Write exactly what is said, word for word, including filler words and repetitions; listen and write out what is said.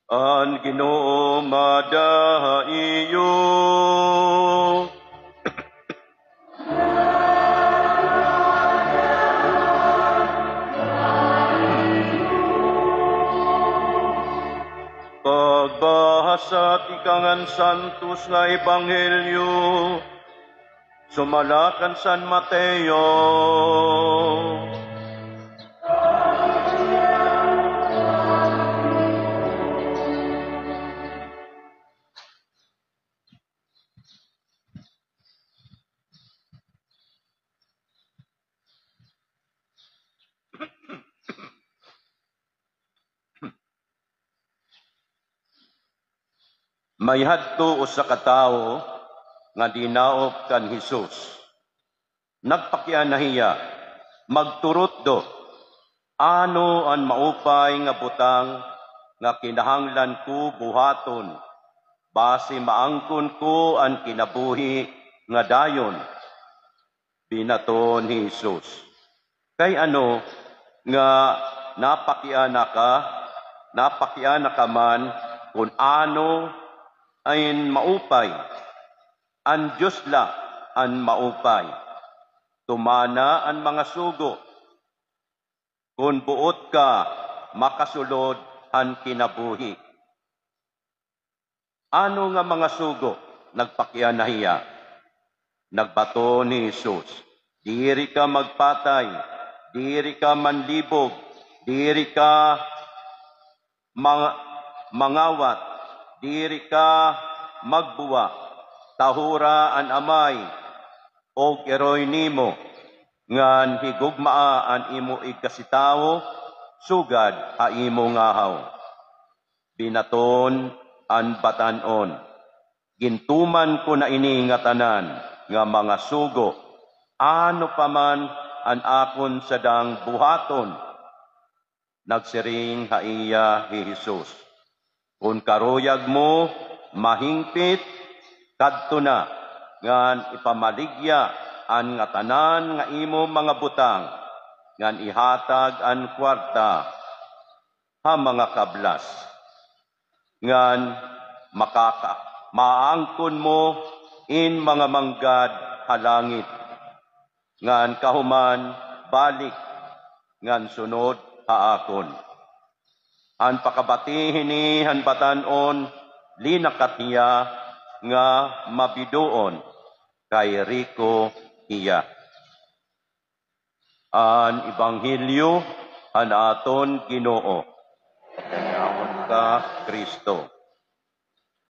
An Ginoo mada ha iyo. Pagbahasa tikang han santos nga ebanghelyo sumala kan San Mateo. May hadto usa ka tawo nga dinaop kan Jesus. Nagpakiana hiya, "Magturutdo, ano an maupay nga butang nga kinahanglan ko buhaton, basi maangkon ko an kinabuhi nga dayon?" Binaton ni Jesus, "Kay ano nga napakiana ka, napakiana ka man kon ano an maupay? An Dios la an maupay. Tumana an mga sugo kon buot ka makasulod han kinabuhi." "Ano nga mga sugo?" nagpakiana hiya. Nagbaton ni Jesus, "Diri ka magpatay, diri ka manlibog, diri ka mang-, mangawat, diri ka magbuwa, tahura an amay ug iroy nimo, ngan higugmaa an imo igkasitawo sugad ha imo ngahaw." Binaton an batan-on, "Gintuman ko na ini ngatanan nga mga sugo. Ano pa man an akon sadang buhaton?" Nagsiring ha iya hi Jesus, "Kon karuyag mo mahingpit, kadto na, ngan ipamaligya an ngatanan nga imo mga butang, ngan ihatag an kuwarta ha mga kablas, ngan makaka-, maangkon mo in mga manggad ha langit. Ngan kahuman, balik ngan sunod ha akon." Han pakabati hini han batan-on, linakat hiya nga mabidoon, kay riko hiya. An ebanghelyo han aton Ginoo. Naon ka, Kristo.